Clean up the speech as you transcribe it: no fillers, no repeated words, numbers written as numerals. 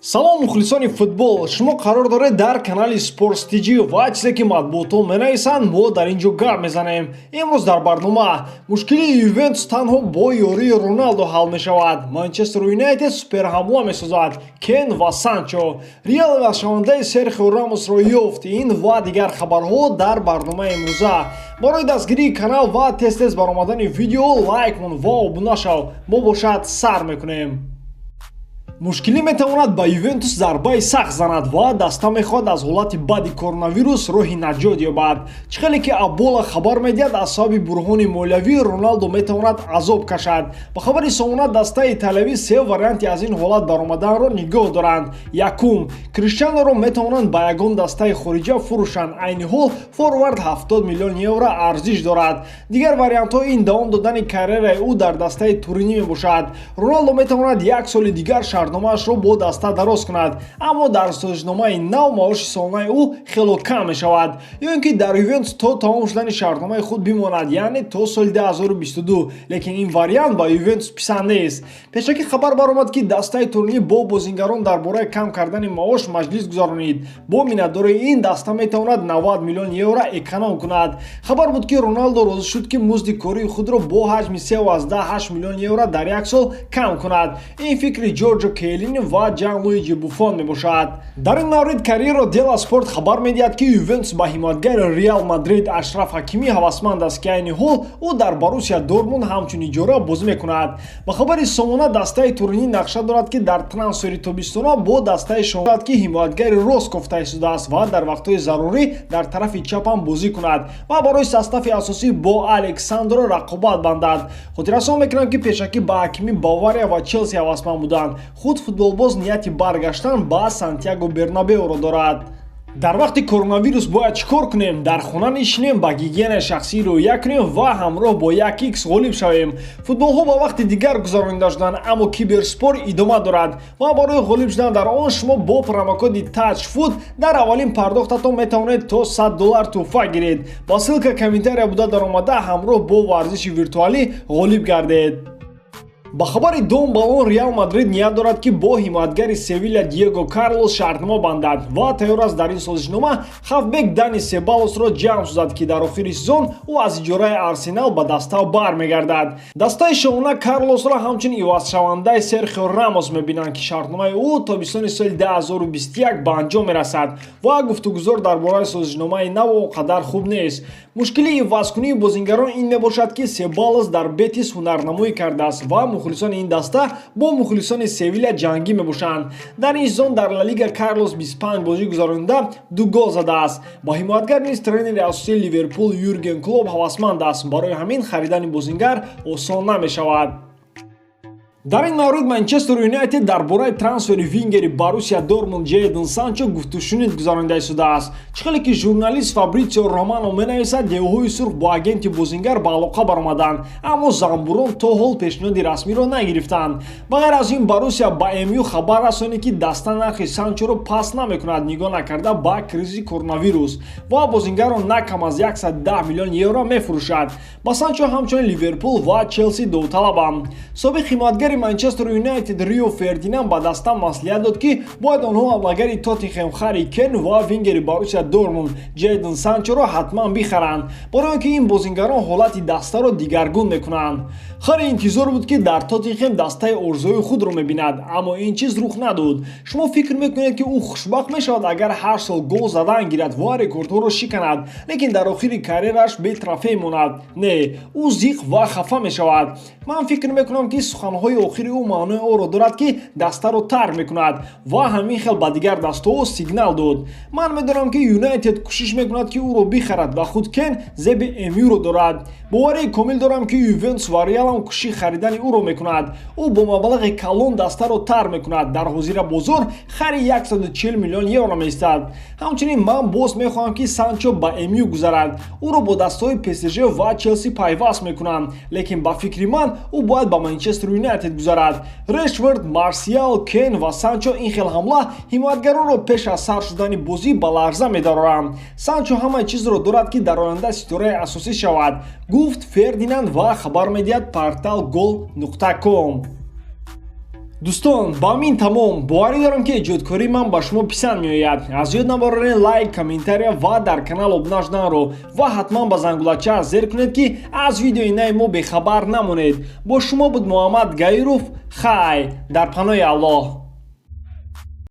Салом, мухлисони футбол! Шумо қарор доред дар канали Спортс ТЖ ва чизе ки матбуотҳо менависанд, мо дар ин ҷо гап мезанем. Имрӯз дар барнома: мушкилии Ювентус танҳо бо ёрии Роналдо ҳал мешавад, Манчестер Юнайтед суперҳамла месозад, Кен ва Санчо, Реал ивазшавандаи Серхио Рамосро ёфт. Ин ва дигар хабарҳо дар барномаи имрӯза. Барои дастгирии канал ва тез-тез баромадани видео лайк мон ва обуна шав. Мо бошад сар мекунем. Мушкилӣ метавонад ба Ювентус зарбаи сахт занад ва даста мехоҳад аз ҳолати бади коронавирус роҳи наҷот ёбад. Чӣ хеле ки Абола хабар медиҳад, аз сабаби буҳрони молиявӣ Роналдо метавонад азоб кашад. Ба хабари сомона, дастаи италиявӣ се варианти аз ин ҳолат баромаданро нигоҳ доранд. Якум, Криштианоро метавонанд ба ягон дастаи хориҷа фурӯшанд. Айни ҳол форвард 70 миллион евро арзиш дорад. Дигар вариантҳо ин давом додани карьераи ӯ дар дастаи Туринӣ мебошад. Роналдо метавонад як соли дигар шартномаашро бо даста дароз кунад, аммо дар созишномаи нав маоши солонаи ӯ хело кам мешавад. Ё ин ки дар Ювентус то тамом шудани шартномаи худ бимонад, яъне то соли 2022, лекин ин вариант ба Ювентус писанд нест. Пешакӣ хабар баромад, ки дастаи туринӣ бо бозингарон дар бораи кам кардани маош маҷлис гузаронид. Бо миннатдории ин даста метавонад 90 миллион евро эконом кунад. Хабар буд, ки Роналдо розӣ шуд, ки музди кории худро бо ҳаҷми 3,8 миллион евро дар як сол кам кунад. Ин фикри Ҷорҷо Киеллини ва Ҷанлуиҷи Буффон мебошад. Дар ин маврид Корриере делла Спорт хабар медиҳад, ки Ювентус ба ҳимоятгари Реал Мадрид Ашраф Ҳакимӣ ҳавасманд аст, ки айни ҳол ӯ дар Боруссия Дортмунд ҳамчун иҷора бозӣ мекунад. Ба хабари сомона, дастаи туринӣ нақша дорад, ки дар трансфери тобистона бо дастаи шоад, ки ҳимоятгари рост кофта истодааст ва дар вақтҳои зарурӣ дар тарафи чапам бозӣ кунад ва барои состави асосӣ бо Алекс Сандро рақобат бандад. Хотиррасон мекунам, ки пешакӣ ба Ҳакимӣ Бавария ва Челси ҳавасманд буданд. Худ футболбоз нияти баргаштан ба Сантьяго Бернабеоро дорад. Дар вақти коронавирус бояд чӣ кор кунем? Дар хона нишинем, ба гигиенаи шахсӣ риоя кунем ва ҳамроҳ бо як икс ғолиб шавем. Футболҳо ба вақти дигар гузаронида шуданд, аммо киберспорт идома дорад ва барои ғолиб шудан дар он шумо бо промокоди TAJFOOT дар аввалин пардохтатон метавонед то 100 доллар тӯҳфа гиред. Ба ссылка комментария буда даромада, ҳамроҳ бо варзиши виртуалӣ ғолиб гардед. Ба хабари Дон Балон, Реал Мадрид ният дорад, ки бо ҳимоятгари Севиля Диего Карлос шартнома бандад ва тайёр аст дар ин созишнома хавбек Дани Себалосро ҷамъ созад, ки дар охири сезон ӯ аз иҷораи Арсенал ба даста бармегардад. Дастаи шоҳона Карлосро ҳамчун ивазшавандаи Серхио Рамос мебинанд, ки шартномаи ӯ тобистони соли 2021 ба анҷом мерасад ва гуфтугузор дар бораи созишномаи нав он қадар хуб нест. Мушкили ивазкунии бозингарон ин мебошад, ки Себалос дар Бетис ҳунарнамоӣ кардааст ва мухлисони ин даста бо мухлисони Севиля ҷангӣ мебошанд. Дар ин сезон дар Ла Лига Карлос 25 бозӣ гузаронида, ду гол задааст. Ба ҳимоятгар низ тренери асосии Ливерпул Юрген Клоп ҳавасманд аст. Барои ҳамин харидани бозингар осон намешавад. Дар ин маврид Манчестер Юнайтед дар бораи трансфери вингери Боруссия Дортмунд Ҷейден Санчо гуфтушунид гузаронида истодааст. Чӣ хеле ки журналист Фабритсио Романо менависад, девҳои сурх бо агенти бозингар ба алоқа баромаданд, аммо замбурон то ҳол пешниҳоди расмиро нагирифтанд. Ба ғайр аз ин, Боруссия ба МЮ хабар расонид, ки даста нархи Санчоро паст намекунад, нигоҳ накарда ба кризиси коронавирус, ва бозингарро на кам аз 110 миллион евро мефурӯшад. Ба Санчо ҳамчунин Ливерпул ва Челси довталабанд. Собиқ ҳимоятгари Манчестер Юнайтед Рио Фердинанд ба даста маслиҳат дод, ки бояд онҳо ҳамлагари Тоттенхем Харри Кен ва вингери Боруссия Дортмунд Ҷейден Санчоро ҳатман бихаранд, барои он ки ин бозингарон ҳолати дастаро дигаргун мекунанд. Харри интизор буд, ки дар Тоттенхем дастаи орзуҳои худро мебинад, аммо ин чиз рух надод. Шумо фикр мекунед, ки ӯ хушбахт мешавад, агар ҳар сол гол задан гирад ва рекордҳоро шиканад, лекин дар охири карьераш бе трофей монад? Не, ӯ зиқ ва хафа мешавад. Ман фикр мекунам, ки суханҳои охири ӯ маънои онро дорад, ки дастаро тарк мекунад ва ҳамин хел ба дигар дастаҳо сигнал дод. Ман медонам, ки Юнайтед кӯшиш мекунад, ки ӯро бихарад ва худ Кен зеби МЮро дорад. Боварии комил дорам, ки Ювентус ва Реалам кӯшиши харидани ӯро мекунад. Ӯ бо маблағи калон дастаро тарк мекунад. Дар ҳозира бозор Хари 140 миллион евро меистад. Ҳамчунин ман боз мехоҳам, ки Санчо ба МЮ гузарад. Ӯро бо дастаҳои ПСЖ ва Челси пайваст мекунанд, лекин ба фикри ман ӯ бояд ба Манчестер Юнайтед гузарад. Решфорд, Марсиал, Кен ва Санчо — ин хел ҳамла ҳимоятгаронро пеш аз сар шудани бозӣ ба ларза медароранд. Санчо ҳамаи чизро дорад, ки дар оянда ситораи асосӣ шавад, гуфт Фердинанд ва хабар медиҳад портал Гол.ком. Дӯстон, ба ҳамин тамом. Боварӣ дорам, ки эҷодкории ман ба шумо писанд меояд. Аз ёд набароред лайк, комментария ва дар канал обуна шуданро ва ҳатман ба зангулача зер кунед, ки аз видеои нави мо бехабар намонед. Бо шумо буд Муҳаммад Гаиров. Хай, дар паноҳи Аллоҳ.